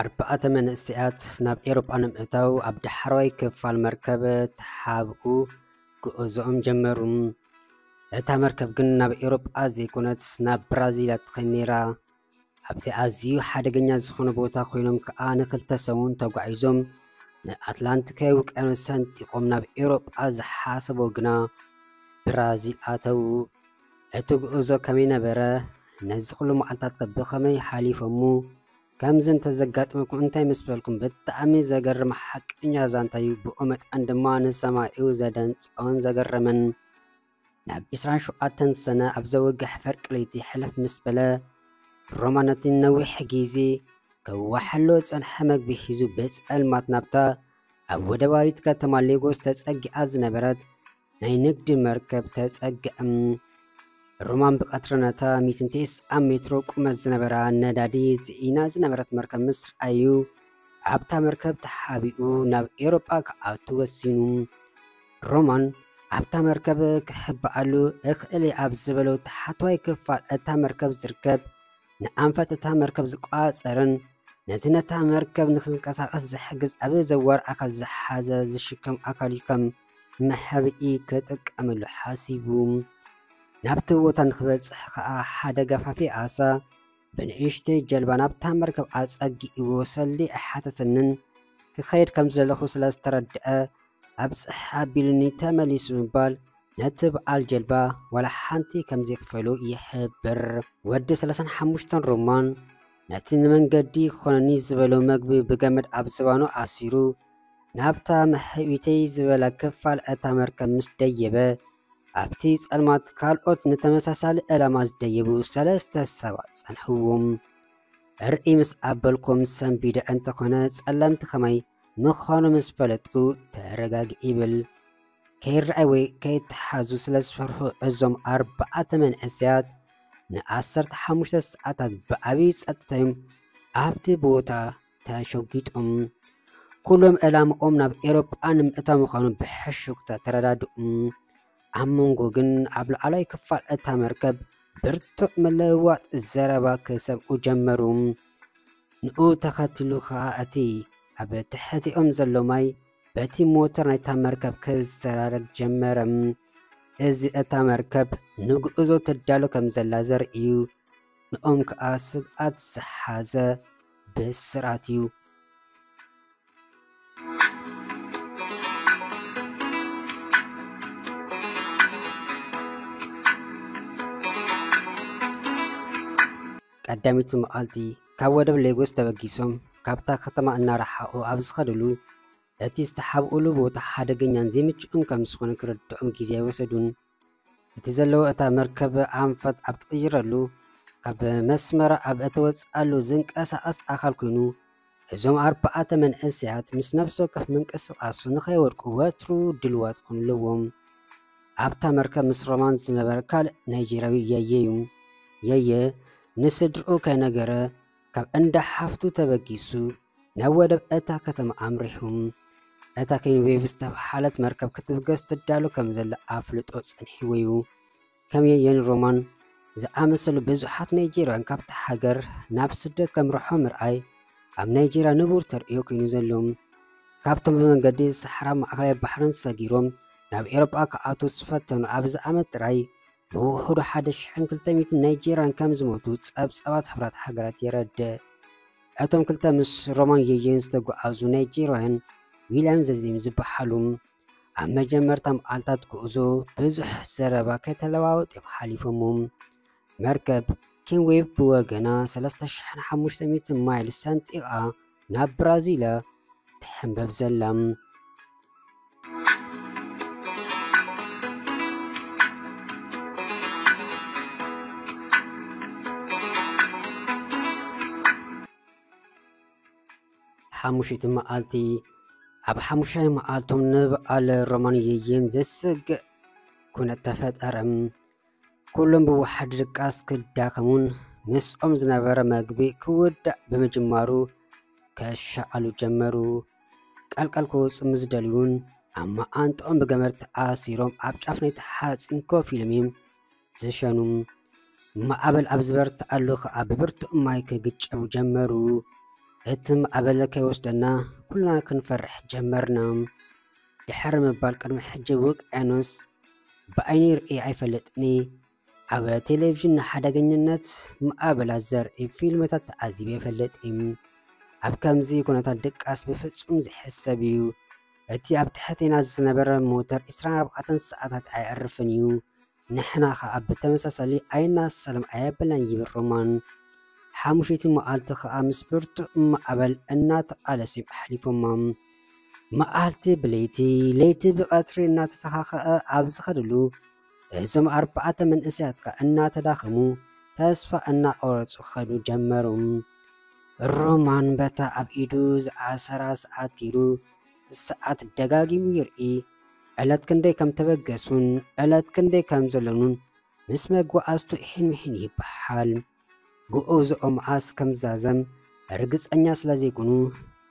ኣርባዕተ መንእሰያት ናብ ኤውሮጳ ንምእታው ኣብ ዳሕረዋይ ክፋል መርከብ ተሓብኡ ጉዕዞኦም ጀመሩ። እታ መርከብ ግን ናብ ኤውሮጳ ዘይኮነት ናብ ብራዚል እያ ትኸድ ነይራ። ኣብቲ ኣዝዩ ሓደገኛ ዝኾነ ቦታ ኮይኖም ከኣ ንክልተ ሰሙን ተጓዒዞም ንኣትላንቲካዊ ውቅያኖስ ሰንጢቖም ናብ ኤውሮጳ ዝሓሰቦ ግና ብራዚል ኣተዉ። እቲ ጉዕዞ ከመይ ነበረ? ነዚ ኩሉ መዓልታት ከ ብኸመይ ሓሊፎሙ? ከምዚ እንተዘጋጥመኩም እንታይ ምስ በልኩም? ብጣዕሚ ዘገርም ሓቀኛ ዛንታ እዩ። ብኡ መጠን ድማ ንሰማዒኡ ዘደንጸውን ዘገረመን። ናብ ዕስራን ሸውዓተን ሰነ ኣብ ዘወግሕ ፈርቂ ለይቲ ሕልፍ ምስ በለ፣ ሮማን ነቲ ነዊሕ ግዜ ከዋሕሎ ዝጸንሐ መግቢ ሒዙ ብጸልማት ናብታ ኣብ ወደባዊት ከተማ ሌጎስ ተጸጊዓ ዝነበረት ናይ ንግዲ መርከብ ተጸግዐ። ሮማን ብቐትሪ ነታ ሚእትን ተስዓን ሜትሮ ቁመት ዝነበራ ነዳዲ ዝኢና ዝነበረት መርከብ ምስ ረኣዩ፣ ኣብታ መርከብ ተሓቢኡ ናብ ኤውሮጳ ክኣቱ ወሲኑ። ሮማን ኣብታ መርከብ ክሕብኣሉ እኽእል እየ ኣብ ዝበሎ ታሕተዋይ ክፋል እታ መርከብ ዝርከብ ንኣንፈት እታ መርከብ ዝቆጻጸርን ነቲ ነታ መርከብ ንኽንቀሳቐስ ዝሕግዝ ኣብ ዘዋር ኣካል ዝሓዘ ዝሽከም ኣካል እዩ ከም መሕብኢ ክጥቀመሉ ሓሲቡ። ናብቲ ቦታ ንኽበጽሕ ከኣ ሓደ ገፋፊ ኣሳ ብንእሽተይ ጀልባ ናብታ መርከብ ኣጸጊዕዎ ሰልዲ ኣይሓተተንን። ክኸይድ ከም ዘለኹ ስለ ዝተረድአ ኣብጽሕ ኣቢሉኒ ተመሊሱ ምባል ነቲ በዓል ጀልባ ዋላ ሓንቲ ከም ዘይክፈሎ ይሕብር። ወዲ ሰላሳን ሓሙሽተን ሮማን ነቲ ንመንገዲ ክኾነኒ ዝበሎ መግቢ ብገመድ ኣብ ዝባኑ ኣሲሩ ናብታ መሕቢተይ ዝበላ ክፋል እታ መርከብ ምስ ደየበ ኣብቲ ጸልማት ካልኦት ንተመሳሳሊ ዕላማ ዝደየቡ ሰለስተ ሰባት ጸንሕዎም። ርኢ ምስ ኣበልኩም ሰንቢደ እንተኾነ ጸለምቲ ከማይ ምዃኑ ምስ ፈለጥኩ ተረጋግእ ይብል። ከይረኣይ ወይ ከይተሓዙ ስለ ዝፈርሑ እዞም ኣርባዕተ መንእሰያት ንዓሰርተ ሓሙሽተ ሰዓታት ብዓብዪ ጸጥታ እዮም ኣብቲ ቦታ ተሸጒጦም። ኩሎም ዕላምኦም ናብ ኤውሮጳ ንምእታው ምዃኑ ብሕሹኽታ ተረዳድኡ። ኣብ መንጎ ግን ኣብ ላዕላይ ክፋል እታ መርከብ ብርቱዕ ምልውዋጥ ዘረባ ክሰምዑ ጀመሩ። ንኡ ተኸቲሉ ኸኣ እቲ ኣብ ትሕቲኦም ዘሎ ማይ በቲ ሞተር ናይታ መርከብ ክዘራረግ ጀመረ። እዚ እታ መርከብ ንጉዕዞ ትዳሎ ከም ዘላ ዘርኢ እዩ። ንኦም ከኣ ስግኣት ዝሓዘ ብስራት እዩ። ቀዳሚት መዓልቲ ካብ ወደብ ሌጎስ ተበጊሶም ካብታ ከተማ እናረሓቑ ኣብ ዝኸድሉ እቲ ዝተሓብኡሉ ቦታ ሓደገኛን ዘይምችኡን ከም ዝኾነ ክርድኦም ግዜ ኣይወሰዱን። እቲ ዘለዎ እታ መርከብ ኣንፈት ኣብ ትቕይረሉ ካብ መስመራ ኣብ እተወፅኣሉ ዝንቀሳቐስ ኣካል ኮይኑ እዞም ኣርባዕተ መንእሰያት ምስ ነፍሲ ወከፍ ምንቅስቓሱ ንኸይወድቁ ወትሩ ድልዋት ክኾኑ ኣለዎም። ኣብታ መርከብ ምስ ሮማን ዝነበረ ካልእ ናይጄርያዊ የየ እዩ። የየ ንስድርኡ ከይነገረ ካብ እንዳ ሓፍቱ ተበጊሱ ናብ ወደብ እታ ከተማ ኣምሪሑ። እታ ኪንግ ዌቭ ዝተባህለት መርከብ ክትብገስ ትዳሎ ከም ዘላ ኣፍልጦ ጸኒሕዎ እዩ። ከም የየን ሮማን ዝኣመሰሉ ብዙሓት ናይጄርያውያን ካብታ ሃገር ናብ ስደት ከምርሖ ምርኣይ ኣብ ናይጄርያ ንቡር ተርእዮ ኮይኑ ዘሎ። ካብቶም ብመንገዲ ሰሓራ ማእከላይ ባሕርን ሰጊሮም ናብ ኤውሮጳ ክኣትዉ ዝፈተኑ ኣብዚ ዓመት ጥራይ ብውሑዱ ሓደ ሽሕን ክልተ ሚእትን ናይጄርያውያን ከም ዝሞቱ ጸብጻባት ሕቡራት ሃገራት የረድእ። እቶም ክልተ ምስ ሮማን የየን ዝተጓዓዙ ናይጄርያውያን ዊልያም ዘዚም ዝበሃሉ ኣብ መጀመርታ መዓልታት ጉዕዞ ብዙሕ ዘረባ ከይተለዋወጡ እዮም ሓሊፎም። መርከብ ኪንግ ዌቭ ብወገና ሰለስተ ሽሕን ሓሙሽተ ሚእትን ማይል ሰንጢቓ ናብ ብራዚል እያ ትሕንበብ ዘላ። ሓሙሽይቲ መዓልቲ። ኣብ ሓሙሻይ መዓልቶም ንበዓል ሮማን የየን ዘስግእ ኩነት ተፈጠረ። ኩሎም ብወሓዲ ድቃስ ክዳኸሙን ምስኦም ዝነበረ መግቢ ክውዳእ ብምጅማሩ ከሻቐሉ ጀመሩ። ቃልቃል ክወፁ ምስ ደልዩን ኣብ መዓንጥኦም ብገመድ ተኣሲሮም ኣብ ጫፍ ናይቲ ሓፂን ኮፍ ኢሎም እዮም ዝሸኑ። ማዕበል ኣብ ዝበርትዓሉ ኸዓ ብብርቱዕ ማይ ክግጨቡ ጀመሩ። እቲ ማዕበል ከይወስደና ኩልና ክንፈርሕ ጀመርና። ድሕሪ ምባል ቅድሚ ሕጂ ውቅያኖስ ብዓይኒ ርእየ ኣይፈልጥኒ። ኣብ ቴሌቪዥን ንሓደገኛነት ማዕበላት ዘርኢ ፊልምታት ተዓዚበ ይፈልጥ እም። ኣብ ከምዚ ኩነታት ድቃስ ብፍጹም ዝሕሰብ እዩ። እቲ ኣብ ትሕቴና ዝነበረ ሞተር ዕስራን ኣርባዕተን ሰዓታት ኣየዕርፍን እዩ። ንሕና ኸኣ ብተመሳሳሊ ኣይናሰለም ኣየበልናን ይብል ሮማን። ሓሙሸይቲ መዓልቲ ኸኣ ምስ ብርቱዕ ማዕበል እናተቓለሱ እዮም ኣሕሊፎማ። መዓልቲ ብለይቲ፣ ለይቲ ብቐትሪ እናተተኻኸኣ ኣብ ዝኸድሉ፣ እዞም ኣርባዕተ መንእሰያት ከኣ እናተዳኸሙ፣ ተስፋ እናቖረጹ ክኸዱ ጀመሩ። ሮማን በታ ኣብ ኢዱ ዝኣሰራ ሰዓት ገይሩ፣ ሰዓት ደጋጊሙ ይርኢ። ዕለት ክንደይ ከም ተበገሱን ዕለት ክንደይ ከም ዘለኑን ምስ መጓዓዝቱ ኢሒን ምሒን ይበሓል። ጉዕዞኦም መዓስ ከም ዝዛዘም ርግጸኛ ስለ ዘይኮኑ፣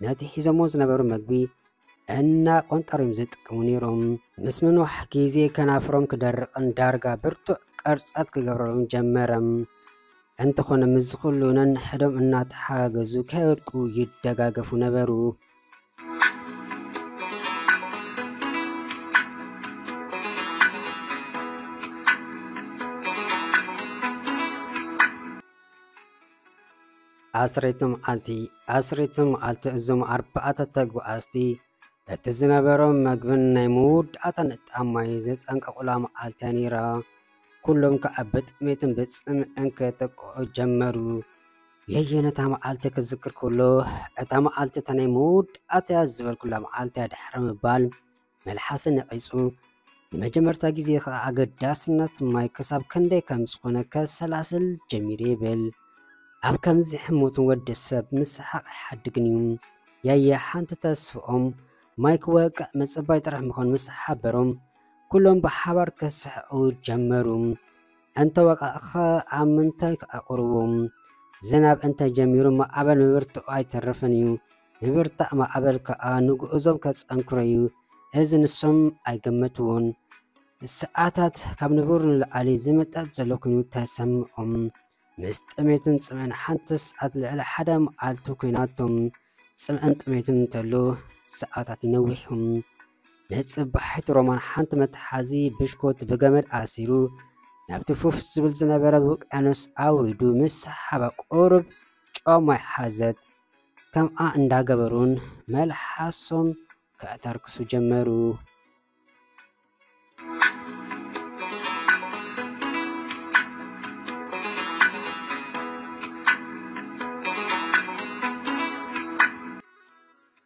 ነቲ ሒዞሞ ዝነበሩ መግቢ እናቆንጠሩ እዮም ዝጥቀሙ ነይሮም። ምስ ምንዋሕ ግዜ ከናፍሮም ክደርቕን ዳርጋ ብርቱዕ ቅርጸት ክገብረሎም ጀመረ። እንተኾነ፣ ምስዚ ኩሉ ነንሕዶም እናተሓጋገዙ ከይወድቁ ይደጋገፉ ነበሩ። ዓሰርተ መዓልቲ፣ ዓሰርተ መዓልቲ እዞም ኣርባዕተ ተጓዓዝቲ እቲ ዝነበሮም መግብን ናይ መወዳእታ ንጣብ ማይ ዘጸንቀቑላ መዓልቲ እያ ነይራ። ኩሎም ከኣ ብጥሜትን ብጽምዕን ክጥቅዑ ጀመሩ። የየ ነታ መዓልቲ ክዝክር ከሎ፣ እታ መዓልቲ እታ ናይ መወዳእታ እያ ዝበልኩላ መዓልቲ እያ ድሕሪ ምባል፣ መልሓሰ ነቒጹ፣ ንመጀመርታ ግዜ ኸኣ ኣገዳስነት ማይ ክሳብ ክንደይ ከም ዝኾነ ከሰላስል ጀሚሩ ይብል። ኣብ ከምዚ ሕሞትን ወዲ ሰብ ምስሓቕ ኣይሓድግን እዩ። ያየ ሓንቲ ተስፍኦም ማይ ክወቅዕ ምጽባይ ጥራሕ ምዃኑ ምስ ሓበሮም፣ ኩሎም ብሓባር ክስሕቑ ጀመሩ። እንተ ወቐዕኸ ኣብ ምንታይ ክኣቑርዎም? ዝናብ እንተ ጀሚሩ ማዕበል ምብርትዑ ኣይተርፍን እዩ። ምብርታዕ ማዕበል ከኣ ንጉዕዞም ከጸንክሮ እዩ። እዚ ንሶም ኣይገመትዎን። ሰዓታት ካብ ንቡር ንላዕሊ ዝምጠጥ ዘሎ ኮይኑ ተሰምዖም። ምስ ጥሜትን ጽምእን ሓንቲ ሰዓት ልዕሊ ሓደ መዓልቲ ኮይናቶም። ጽምእን ጥሜትን እንተሎ ሰዓታት ይነዊሑ። ንጽባሒት ሮማን ሓንቲ መትሓዚ ብሽኮት ብገመድ ኣሲሩ ናብቲ ፉፍ ዝብል ዝነበረ ውቅያኖስ ኣውሪዱ ምስ ሰሓባ ቁሩብ ጨው ማይ ሓዘት። ከምኣ እንዳገበሩን መልሓሶም ከእተርክሱ ጀመሩ።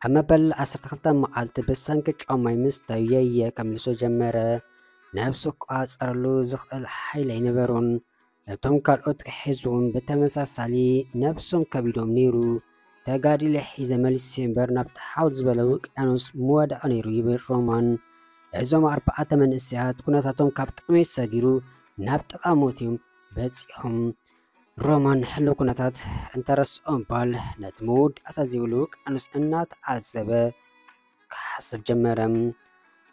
ኣብ መበል ዓሰርተ ክልተ መዓልቲ ብሰንኪ ጨው ማይ ምስታዩ የየ ከምልሶ ጀመረ። ነብሱ ክቋጸረሉ ዝኽእል ሓይሊ ኣይነበሮን። እቶም ካልኦት ክሕዝዎም ብተመሳሳሊ ነብሶም ከቢዶም ነይሩ። ተጋዲለ ሒዘ መሊሰ እምበር ናብቲ ሓውል ዝበለ ውቅያኖስ ምወደቐ ነይሩ ይብል ሮማን። እዞም ኣርባዕተ መንእሰያት ኩነታቶም ካብ ጥሜት ሰጊሩ ናብ ጥቓ ሞት እዮም በጺሖም። ሮማን ንሕሉው ኩነታት እንተረስዖ እምባል ነቲ መወዳእታ ዘይብሉ ውቅያኖስ እናተዓዘበ ክሓስብ ጀመረ።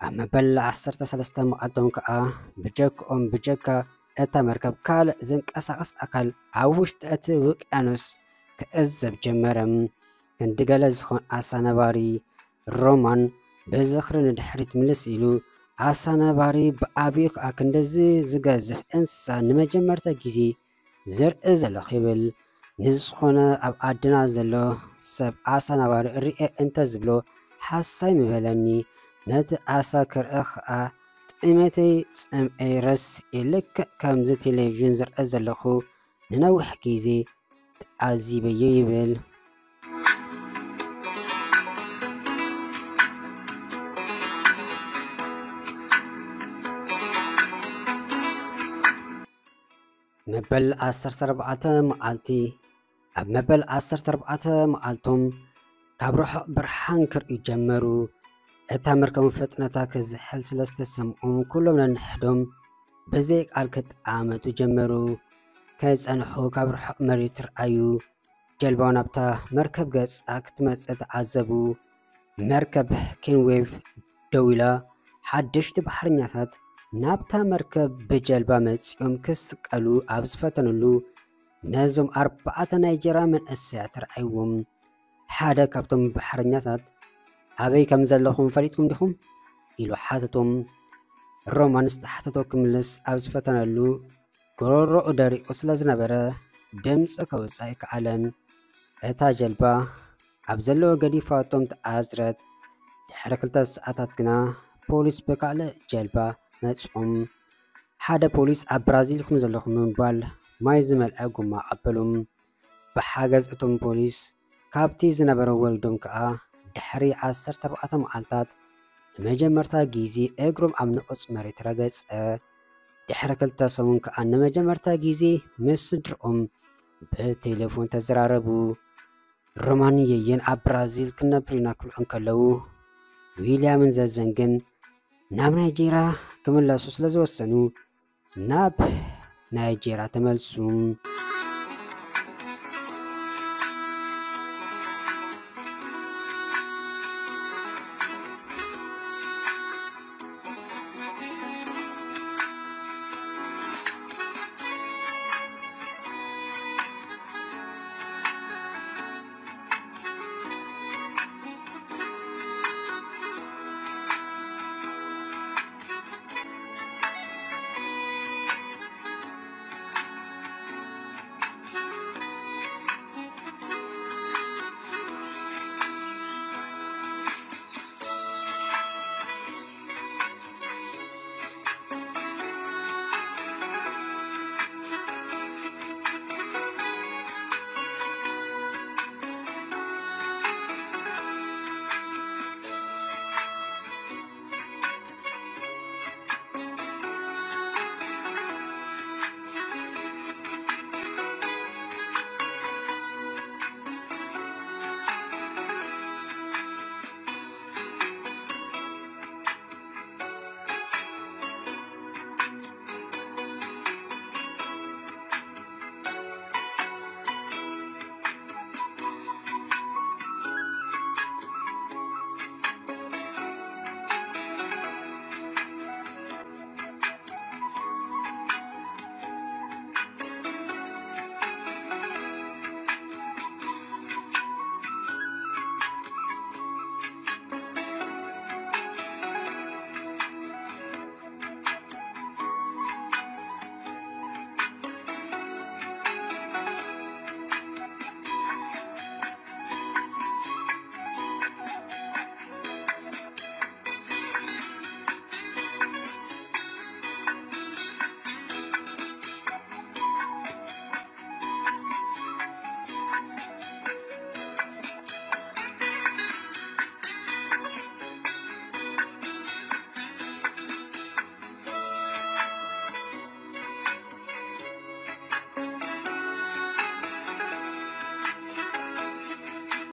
ኣብ መበል ዓሰርተ ሰለስተ መዓልቶም ከኣ ብጀክኦም ብጀካ እታ መርከብ ካልእ ዝንቀሳቐስ ኣካል ኣብ ውሽጢ እቲ ውቅያኖስ ክዕዘብ ጀመረ። ክንዲ ገለ ዝኾን ኣሳ ነባሪ። ሮማን ብዝኽሪ ንድሕሪት ምልስ ኢሉ ኣሳ ነባሪ ብዓብዩ ከኣ ክንድዚ ዝገዝፍ እንስሳ ንመጀመርታ ግዜ ዝርኢ ዘለኹ ይብል። ንዝኾነ ኣብ ዓድና ዘሎ ሰብ ዓሳ ነባሪ ርኤ እንተ ዝብሎ ሓሳይ ምበለኒ። ነቲ ዓሳ ክርኢ ኸኣ ጥሜተይ ጽምኤይ ረሲኤ ልክዕ ከምዚ ቴሌቪዥን ዝርኢ ዘለኹ ንነዊሕ ግዜ ተዓዚበዮ ይብል። መበል ዓሰርተ ኣርባዕተ መዓልቲ። ኣብ መበል ዓሰርተ ኣርባዕተ መዓልቶም ካብ ርሑቕ ብርሃን ክርእዩ ጀመሩ። እታ መርከብ ፍጥነታ ክዝሕል ስለ ዝተሰምዖም ኩሎም ነንሕዶም ብዘይ ቃል ክጠዓመቱ ጀመሩ። ከይጸንሑ ካብ ርሑቕ መሬት ረኣዩ። ጀልባ ናብታ መርከብ ገጻ ክትመጽእ ተዓዘቡ። መርከብ ኬንዌቭ ደው ኢላ፣ ሓደሽቲ ባሕረኛታት ናብታ መርከብ ብጀልባ መጺኦም ክስቀሉ ኣብ ዝፈተንሉ፣ ነዞም ኣርባዕተ ናይጀርያ መንእሰያት ረኣይዎም። ሓደ ካብቶም ባሕረኛታት፣ "ኣበይ ከም ዘለኹም ፈሊጥኩም ዲኹም?" ኢሉ ሓተቶም። ሮማን ዝተሓተቶ ክምልስ ኣብ ዝፈተነሉ፣ ጎሮሮኡ ደሪቑ ስለ ዝነበረ፣ ድምፂ ከውፅእ ኣይከኣለን። እታ ጀልባ ኣብ ዘለዎ ገዲፋቶም ተኣዝረት። ድሕሪ ክልተ ሰዓታት ግና ፖሊስ ብካልእ ጀልባ መፅኦም። ሓደ ፖሊስ፣ "ኣብ ብራዚል ኢኹም ዘለኹም" ብምባል ማይ ዝመልአ ጎማ ኣቐበሎም። ብሓገዝ እቶም ፖሊስ ካብቲ ዝነበረ ወሪዶም ከኣ፣ ድሕሪ ዓሰርተ ኣርባዕተ መዓልታት ንመጀመርታ ግዜ እግሮም ኣብ ንቑጽ መሬት ረገጸ። ድሕሪ ክልተ ሰሙን ከኣ ንመጀመርታ ግዜ ምስ ስድርኦም ብቴሌፎን ተዘራረቡ። ሮማን የየን ኣብ ብራዚል ክነብር ኢና ክብሉ እንከለዉ፣ ዊልያምን ዘዘን ግን ናብ ናይጄርያ ክምለሱ ስለ ዝወሰኑ፣ ናብ ናይጄርያ ተመልሱ።